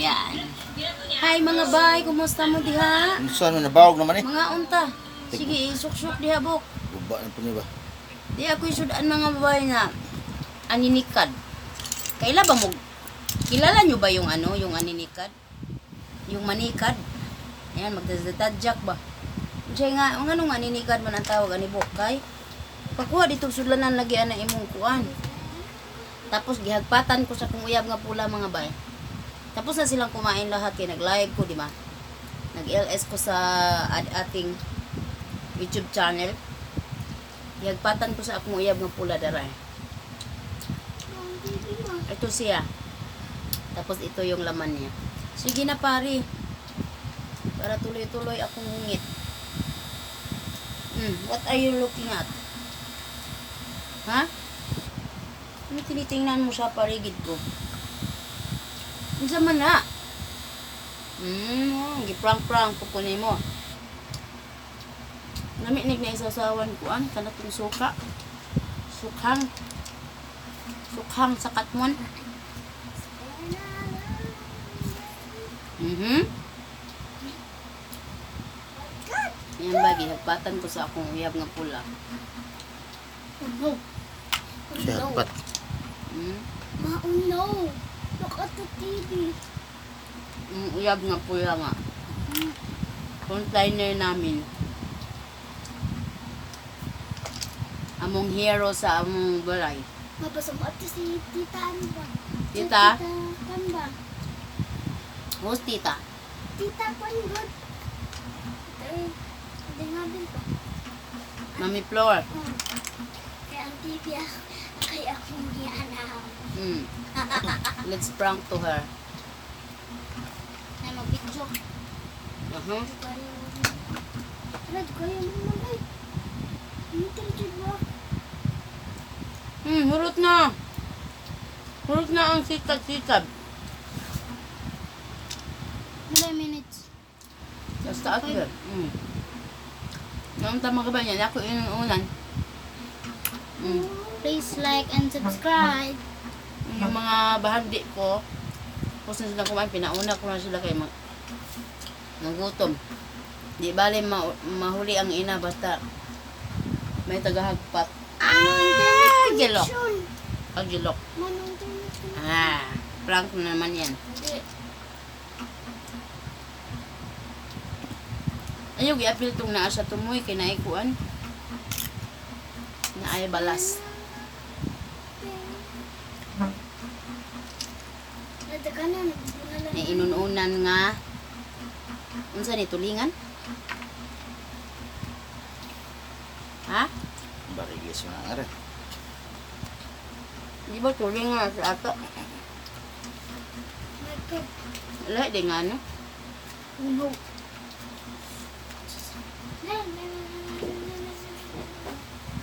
Yan. Hi mga bay, kumusta mo diha? Unsa man nabawog naman eh. Mga unta. Sige, isuksok diha bok. Guba na po niya ba? Di ako isudan mga babae na aninikad. Kaila ba mo? Kilala nyo ba yung ano, yung aninikad? Yung manikad? Ayan, magdadadjak ba? Diyan nga, ang anong aninikad man ang tawag ani Bukay? Pagkuha dito sudlanan lagi ana imong kuan. Tapos gihagpatan ko sa kong uyab nga pula mga bay. Tapos na silang kumain lahat kay nag-live ko, di ba? Nag-LS ko sa ating YouTube channel. Gihagpatan ko sa akong uyab nga pula daray. Ito siya. Tapos ito yung laman niya. Sige na pare. Para tuloy-tuloy akong hungit. What are you looking at? Ha? Ano tinitingnan mo sa paligid ko? Unsa man na? Giprank-prank ko po nimo. Nami nig na isasawan ko an kanatong suka. Sukhang. Sukhang sa katmon. Yan ba, gihagpatan ko sa akong uyab nga pula. Oh no. Oh Siya no. pat. Ma, oh no. Look at the TV. Uyab nga pula nga. Frontliner namin. Among hero sa among balay. Mabasa mo at si Tita ano ba? Si Tita? Tita kan ba? Who's tita? Tita kan good. Eh, hindi nga din pa. Mami Flor. Oh. Kaya ang TV ah, kaya akong gianaw. Let's prank to her. Na mag-video. Red ko yung mga ay. Interjud ba? Hurot na. Hurot na ang sikad-sikad. Ilang minutes? Basta at her. Noong tama ka ba niya? Ako inuunan. Please like and subscribe. Yung mga bahandi ko, tapos na sila kumain, pinauna ko na sila kay nagutom. Di bale mahuli ang ina basta may tagahagpat. Ah, gilok. Ah, gilok. Manong internet connection. Ah, prank na naman yan. Hindi. Ayaw, giapil tong naa sa tumoy kay naikuan. Naay balas. Nadaga na, nagbubuna lang. May inununan nga. Unsa ni tulingan? Ha? Barigis na nga rin. Di ba tulingan sa ato? My God. Lahi di nga no? Oh no.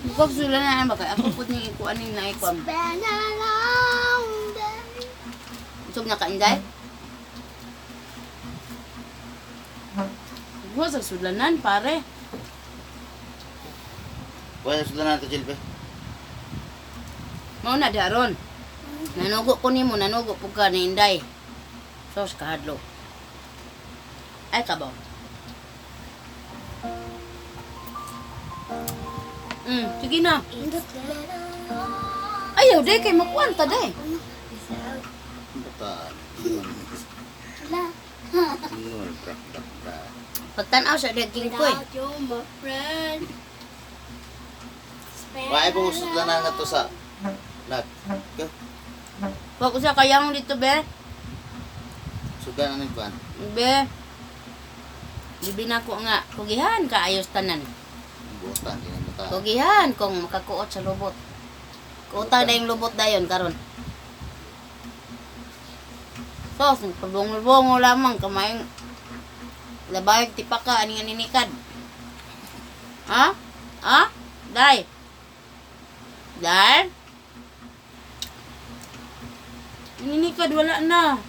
Bukog sila na ba kay ako pud ning ikuan ning naikuan. Been a long day. Usog na ka inday? Buwa sa sudlanan pare. Wala sila na ito, Jilbe. Mao na daron. Nanugo ko nimo, nanugo pug ka ni Inday. Sos kahadlok. Ay kabaw. Sige na. It's been a long Ayaw day kay makuan ta day. Buta. La. Ingon, brak, brak, brak. Pagtan-aw sa daging ko eh. Without you, my friend. It's been Wala po a sila na nga to sa lag. Go. Wag usa kayang dito be. Sudan na nagkuhan. Be. Bibi na ko nga kugihan ka ayos tanan. Buta, hindi na buta. Kugihan kung makakuot sa lubot. Kuota na yung lubot dayon karon. Sos, pabungo-bungo lamang kamayng labayag tipaka aning aninikad. Ha? Ha? Day. Day? Aninikad wala na.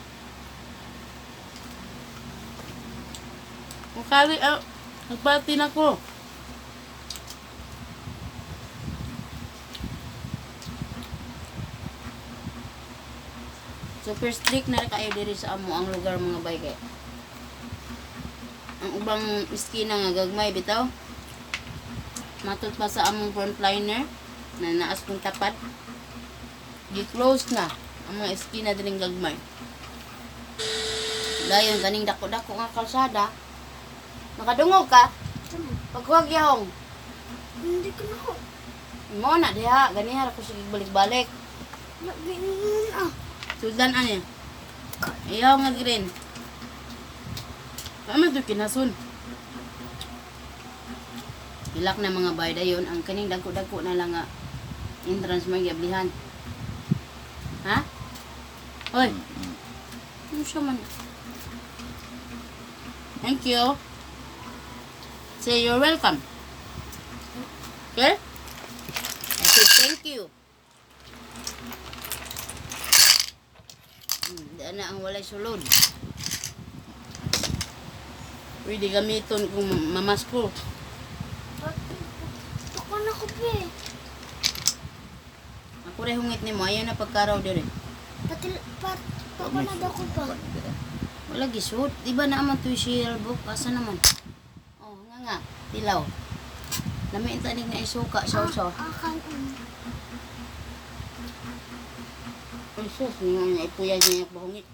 Mukali, ah, nagpati na ko. Super strict na rin kayo diri sa amo ang lugar, mga bay, kay ang ubang iskina nga gagmay bitaw. Matod pa sa among frontliner na naas kong tapat. Gi-close na ang mga iskina diring gagmay. Dayon kaning dako-dako nga kalsada. Nakadungog ka? Paghuwag yahong. Hindi ko na ko. Mo na diha, ganiha ra ko sige balik-balik. Nagbinon ah. Sudan ani. Iyaw nga green. Tama to kinasun. Ilak na, mga bay, dayon ang kaning dagko-dagko na lang nga entrance mo giablihan. Ha? Hoy, ano siya man? Thank you. Say you're welcome. Okay? I said thank you. Daan na ang walay sulod. Pwede gamiton kung mamasko. Ako na ko be. Ako rin hungit nimo, ayaw na pagkaraw dire. Pati pat ako na daw ko pa. Wala gisud. Di ba naman to share book? Asa naman? Oh, nga nga. Tilaw. Lami ang tanig na isuka, sausaw. Ah, kanon. Ay, sus, nga nga ipuya niya yung bahungit.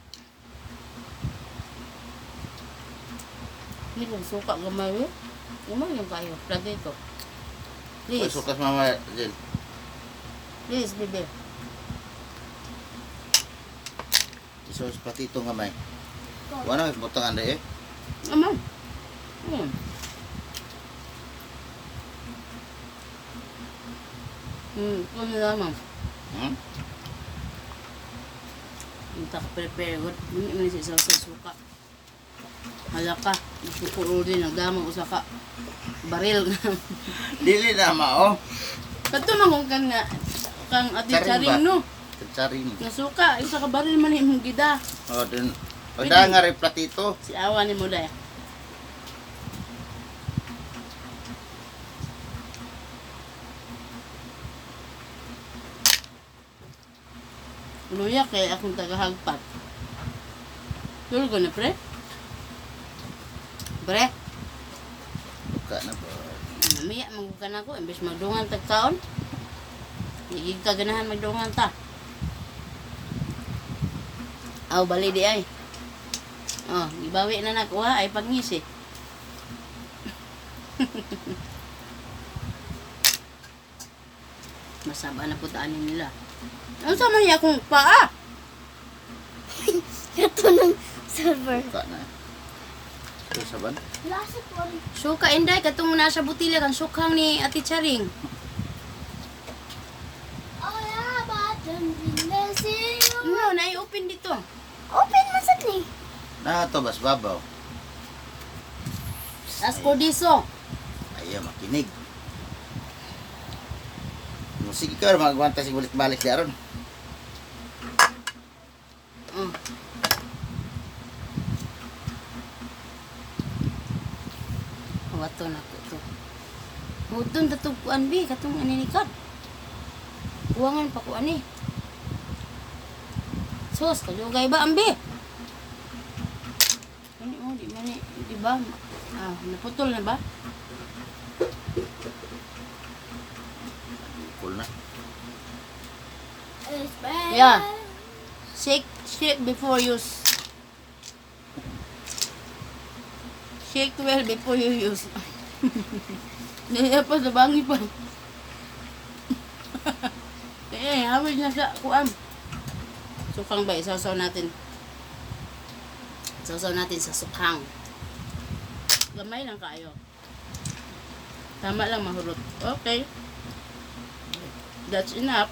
Hindi kong suka gamay eh. Gamay lang kayo. Lagi ito. Uy, Please, sukas mama, Jill. please, bebe. Isos pati itong gamay. Wala may butang anda eh. Aman. Hmm. Kung lamang. Hmm? Unta ka prepare good. Hindi man siya sa suka. Hala ka, suko din nagdamag usa ka baril. Dili na mao. Kato man kung kang na kang ati Charing ba? charing no. Charing. Nga suka, isa ka baril man imong gida. Oh, dun. Pagda nga rin platito. Si awa ni mo daya. Luya kay akong tagahagpat. Tulog na pre. Pre, Buka na po. mamiya magukan ako imbes magdungan tagkaon. Di ka ganahan magdungan ta. Aw bali di ay. Oh, gibawi na nakuha ay pangisi. Masaba na po taanin nila. Ang sama niya akong paa. Ito ng server. Buka na. Ito saban. Lasa po rin. Suka inday katong nasa butila kang sukhang ni Ate Charing. Oh yeah, but don't see you. No, nai-open dito. Open mo sa ni. Na to bas babaw. Tas kordiso. Ayaw makinig. Sige ka, magwanta si balik-balik di aron. Oh. Wato na ko to. Hudon tatong kuan bi katong aninikad. Kuwangan pa ko ani. Sus, kalugay ba ambi? Ano mo di man ni, di ba? Ah, naputol na ba? Cool na. It's bad. Yeah. Shake, shake before use. Shake well before you use. Niya pa sa bangi pa. Eh, hawid na sa kuan. Sukang ba, isawsaw natin. Isawsaw natin sa sukhang. Gamay lang kayo. Tama lang mahurot. Okay. That's enough.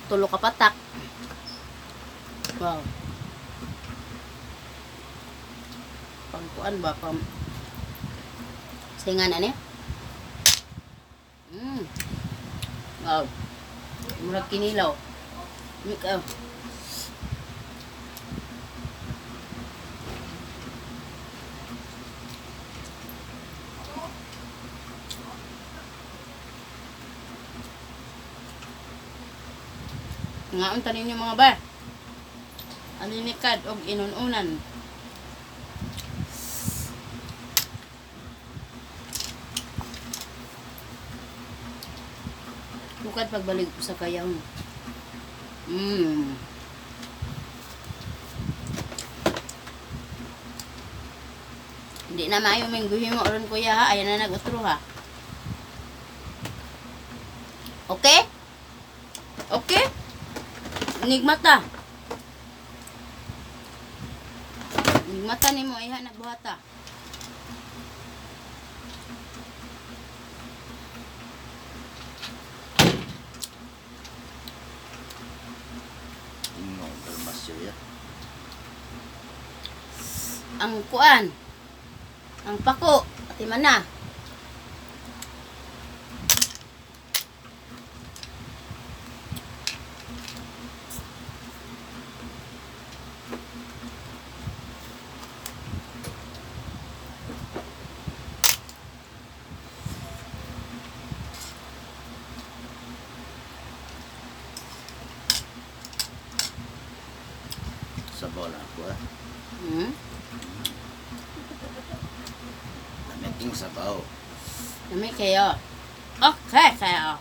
Tulo ka patak. Wow. Pangkuan ba? Pang... Singan ani? Wow. Murag kinilaw. Mika. Ngaon ta ninyo mga ba? Aninikad og inununan. Bukad pagbalik ko sa kayang. Hindi na maayo mingguhin mo ron kuya ha. Ayan na nag-utro ha. Okay? Okay? Nigmata. Nigmata nimo iha nagbuhata. No, kalmasyo ya. Ang kuan. Ang pako, ati man na. Sabaw lang ako ah. Lamiting sabaw. Nami kayo. Okay kayo.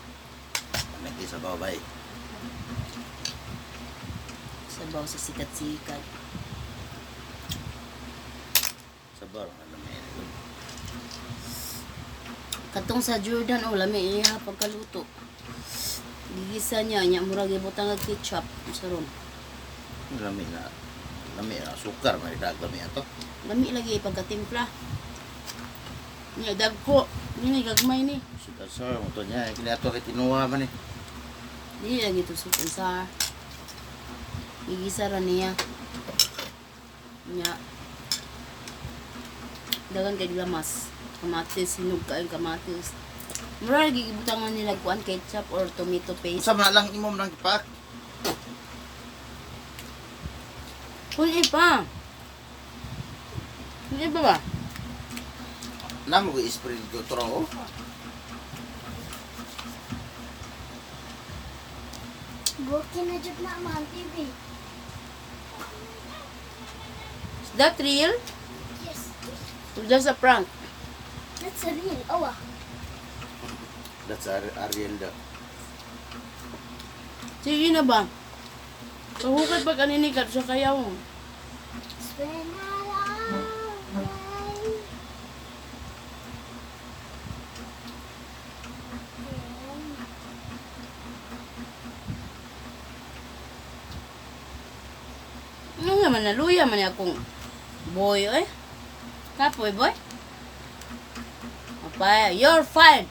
Lamiting sabaw bay. Sabaw sa sikat-sikat. Sabaw lang lamiting. Katong sa Jordan, oh, lami iya pagkaluto. Gigisa niya, niya murag ibutang og ketchup. Saron. Lami na. Lami na sukar maridag lami ato. Lami lagi pagkatimpla. Niya dagko, ni gagmay ni. Sukar sir, mo to niya kini ato kay tinuwa man eh. Dili lagi to soup and sour. Gigisa ra niya. Niya. Dagan kay lamas. Kamatis, hinog kaayong kamatis. Mura lagi gibutangan nila kuan ketchup or tomato paste. Unsa man lang imong nang gipak? Kun iba. Kun iba ba? Namo ko spray ko tro. Bukin na jud na man TV. Is that real? Yes. Or just a prank? That's a real. Oh, ah. That's Ariel daw. Sige na ba? Pahukay pag aninikad sa kayaw. It's when I love. Ano naman, naluya man niya akong boy, eh. Kapoy, boy. Apay, you're fired.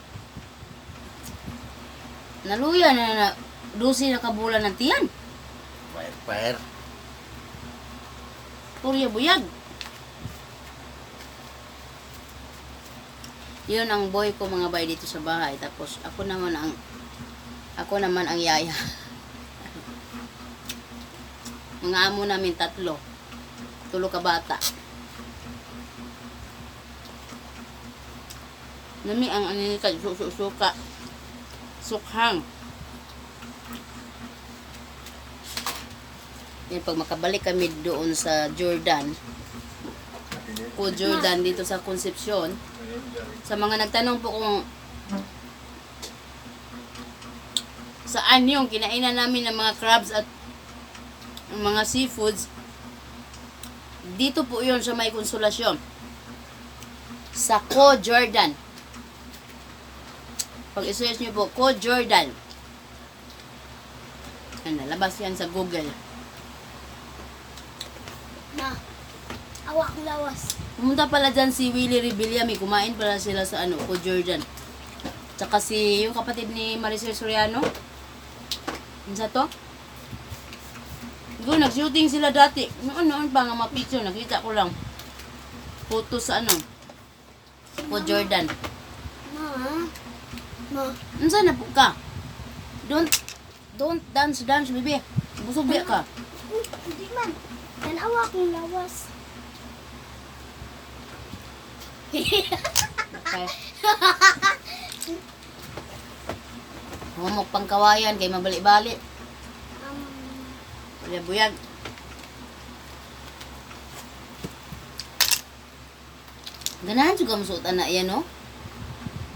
Naluya na na, 12 na kabulan ng tiyan. Fire fire. Purya buyag. Yun ang boy ko mga bay dito sa bahay. Tapos ako naman ang yaya. Mga amo namin tatlo. Tulo ka bata. Nami ang aninikad suka. Sukhang. Yan, pag makabalik kami doon sa Jordan, ko Jordan dito sa Concepcion, sa mga nagtanong po kung saan yung kinainan namin ng mga crabs at ng mga seafoods, dito po yun sa may konsolasyon. Sa Co Jordan. Pag isearch nyo po, Co Jordan. Yan, nalabas yan sa Google. Ma. Awak ang lawas. Pumunta pala dyan si Willie Revillame. Kumain pala sila sa ano, ko Jordan. Tsaka si yung kapatid ni Maricel Soriano. Unsa to? Go, nag-shooting sila dati. Noon, noon pa nga mga picture. Nakita ko lang. Photo sa ano. Ko Jordan. Ma. Ma. Unsa na po ka? Don't dance, dance, baby. Busog biya ka. Uy, hindi man. Tanawa akong lawas. Okay. Humok pangkawayan kay mabali-bali. Wala buyag. Ganahan juga musuotan na yan, no?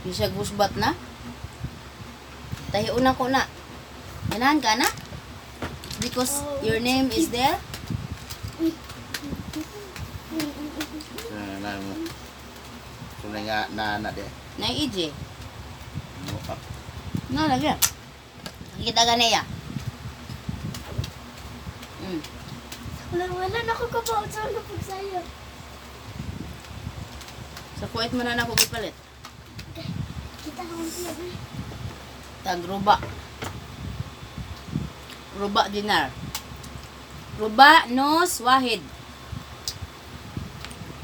Yung siya gusbat na. Tahiuna ko na. Ganahan ka na? Because your name is there? Na na mo. Sunay nga na na de. Na EJ. Mo pa. Na lagi. Kita ka niya. Wala, wala na ako kapaot sa mga pagsayo. Sa Kuwait mo na na ako gipalit. Kita ko siya. Tag ruba. Ruba dinar. Ruba nos wahid.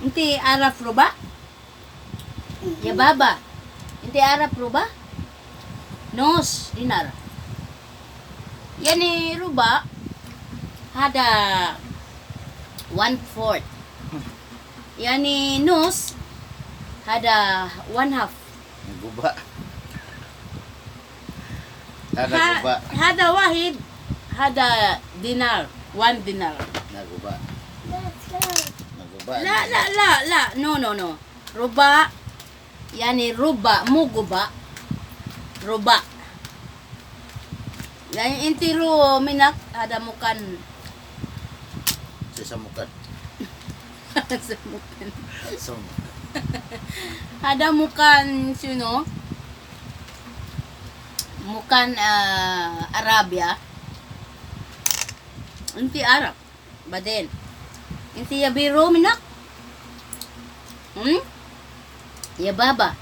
Inti araf ruba? Ya baba. Inti araf ruba? Nos dinar. Yani ruba hada 1/4. Yani nos hada 1/2. Guba. Ada guba. Hada wahid, hada dinar, 1 dinar. Naguba. Let's go. Naguba. La la la la, no no no. Ruba, yani ruba, muguba. Ruba. Yani intiru minak hada mukan. Sa samukan. Mukan. Samukan. Hada mukan sino? Mukan Arabia. Inti Arab. Baden. Inti yabiro minak. Ya baba.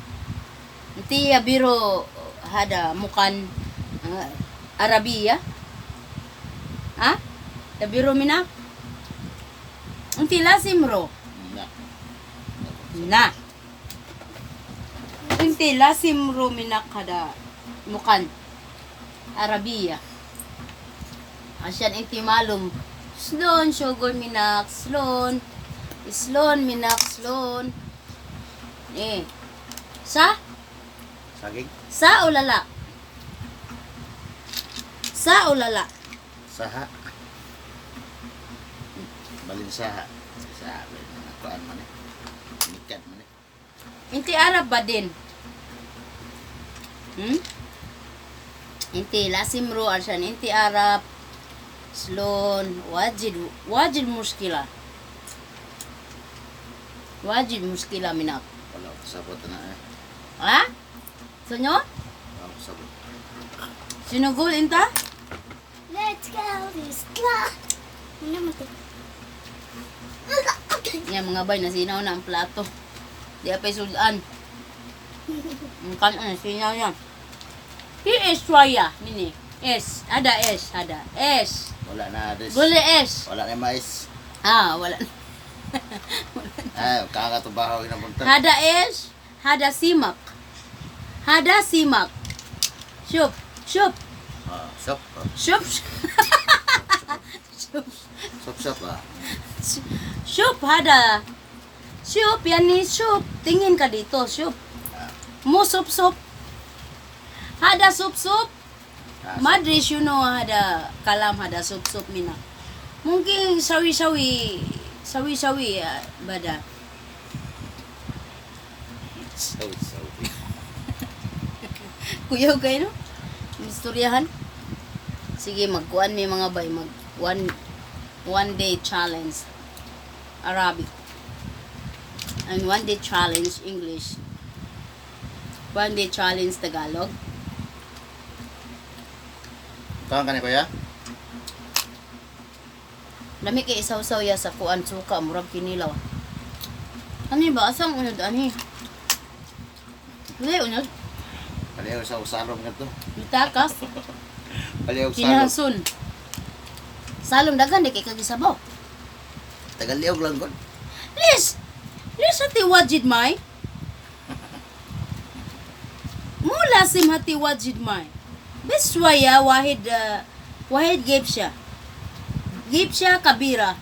Inti yabiro hada mukan Arabia. Ha? Yabiro minak. Inti lasimro. Na. Na. Inti lasim ruminak kada mukan Arabia. Asyan inti malum. Slon sugar minak slon. Slon minak slon. Eh. Sa? Saging. Sa o lala? Sa o lala? Saha. Balin saha. Saha. Kuan man eh. Mikat man eh. Inti Arab ba din? Inti lasim ro asyan inti Arab slon wajid wajid muskila. Wajid muskila minak. Wala ko kasabot na eh. Ha? Sunyo? Wala ko kasabot. Sinugol inta? Let's go. This la. Ano mo to? Yan mga bay, nasinaw na ang plato. Di apay sudan. Ang kan nasinaw yan. P.S. Waya, mini. S. Ada S. Ada S. Wala na des. Guli S. Wala na mais. Ah, wala. Ay, kakatubaho ginapunta. Hada S. Hada simak. Hada simak. Shup. Shup. Ah, shop. Ah, Shup. Shup. Shop shop ah. Shup. Hada. Shup. Yan ni shup. Tingin ka dito. Shup. Mo sup sup. Hada sup sup. Ah, Madris, you know, hada kalam hada sup sup mina. Mungkin sawi-sawi, sawi-sawi ah, bada. So so. Kuyaw kayo no? Istoryahan. Sige, magkuan may mga bay mag one day challenge Arabic. And one day challenge English. One day challenge Tagalog. Tawan ka ni kuya? Lami kay isaw-saw ya sa kuan suka murag kinilaw. Ano ba asang unod ani? Wala unod. Paliw sa usalom nga to. Mitakas Paliw salom. kinahason. Salom dagan di kay kagisabaw. Tagaliog lang kon. Lis! Lis hati wajid may? Mula sim hati wajid may. Biswaya wahid wahid gave siya. Gave siya kabira.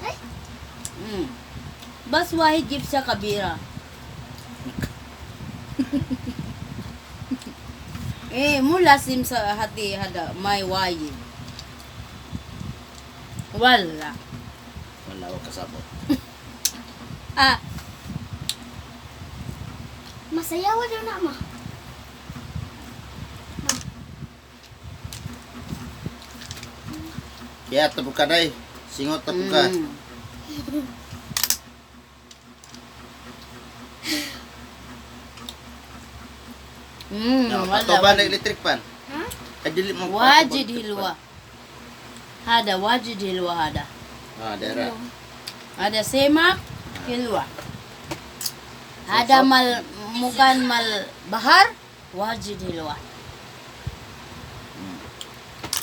Ay. Bas wahid gave siya kabira. Eh, mula sim sa hati hada may wajid. Wala. Wala ko kasabot. Ah, Masayaw daw na ma. Kaya tapo ka day. Singot tapo ka. No, Wala. patoba na electric pan. Ha? Ay, dili mo Wajid patoba electric hilwa. pan. Hada wajid hilwa hada. Ah, dera. Hada semak hilwa. Hada mal mukan mal bahar wajid hilwa.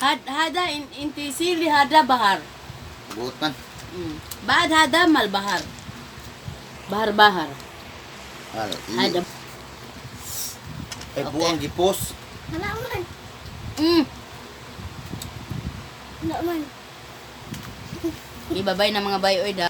Hada in intisili hada bahar. Buot man. Baad hada mal bahar. Bahar bahar. Halo. Hada. Ay, buang gipos. Wala man. Wala man. Ibabay na mga bayoy da.